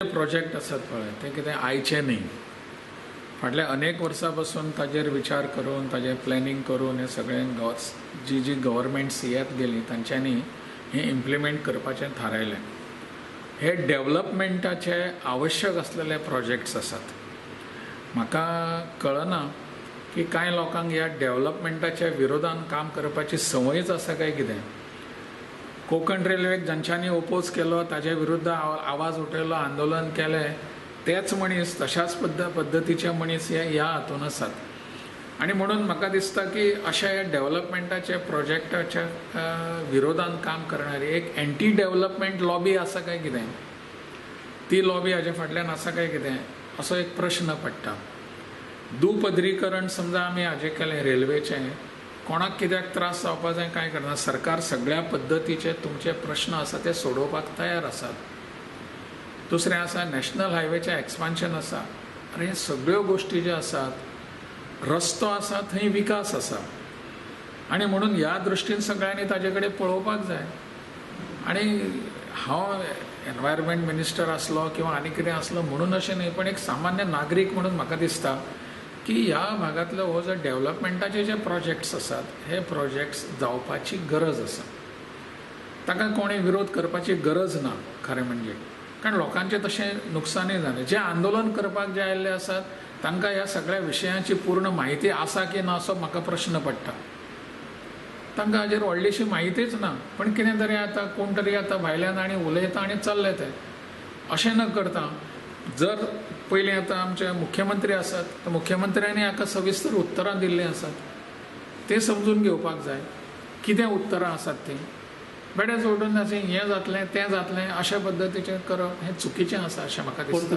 Project आसात पळय, ते कितें आयचे न्ही. फाटल्या अनेक वर्सां पासून ताजेर विचार करून, ताजेर प्लॅनिंग करून, हें सगळें जी जी गव्हर्मेंट्स येत गेली, तांच्यांनी हें इम्प्लिमेंट करपाचें थारायलें. हे डेव्हलपमेंटाचे आवश्यक आसलेले प्रोजेक्ट्स आसात. म्हाका कळना की कांय लोकांक ह्या डेव्हलपमेंटाच्या विरोधान काम करपाची संवयच आसा काय कितें. कोंकण रेल्वेक जांच्यांनी ओपोज केलो, ताजे विरुद्ध आवाज उठयलो, आंदोलन केलें, तेच मनीस, तशाच पद्दतीचे मनीस हे ह्या हातून आसात. आनी म्हणून म्हाका दिसता की अशा ह्या डेव्हलपमेंटाच्या प्रोजेक्टाच्या विरोधान काम करणारी एक एंटी डेव्हलपमेंट लॉबी आसा काय कितें, ती लॉबी हाज्या फाटल्यान आसा काय कितें, असो एक प्रश्न पडटा. दुपदरीकरण समजा आमी हाजें केलें रेल्वेचें, कोणाक कित्याक त्रास जावपा जाय कांय करना. सरकार सगळ्या पद्दतीचे तुमचे प्रश्न आसा ते सोडोवपाक तयार आसात. दुसरें आसा, नॅशनल हायवेचें एक्सपान्शन आसा. आनी हे सगळ्यो गोश्टी ज्यो आसात, रस्तो आसा थंय विकास आसा आनी म्हणून ह्या दृश्टीन सगळ्यांनी ताजे कडेन पळोवपाक जाय. आनी हांव एनवायरमेंट मिनिस्टर आसलो किंवा आनी कितें आसलो म्हणून अशें न्हय, पण एक सामान्य नागरीक म्हणून म्हाका दिसता की ह्या भागांतलो हो जो डेव्हलपमेंटाचे जे प्रोजेक्ट्स आसात, हे प्रोजेक्ट्स जावपाची गरज आसा. ताका कोणें विरोध करपाची गरज ना खरें म्हणजे, कारण लोकांचें तशें नुकसानूय जालें. जे आंदोलन करपाक जे आयिल्ले आसात, तांकां ह्या सगळ्या विशयांची पूर्ण म्हायती आसा की ना, असो म्हाका प्रश्न पडटा. तांकां हाजेर व्हडलीशी म्हायतीच ना, पण कितें तरी आतां कोण तरी आतां भायल्यान आनी उलयता आनी चल्लें तें. अशें न करता जर पयलीं आतां आमचे मुख्यमंत्री आसात, तर मुख्यमंत्र्यांनी हाका सविस्तर उत्तरां दिल्लीं आसात, तें समजून घेवपाक जाय कितें उत्तरां आसात तीं. बेठेंच उठून अशें हें जातलें, तें जातलें, अशा पद्दतीचें करप हें चुकीचें आसा अशें म्हाका दिसता.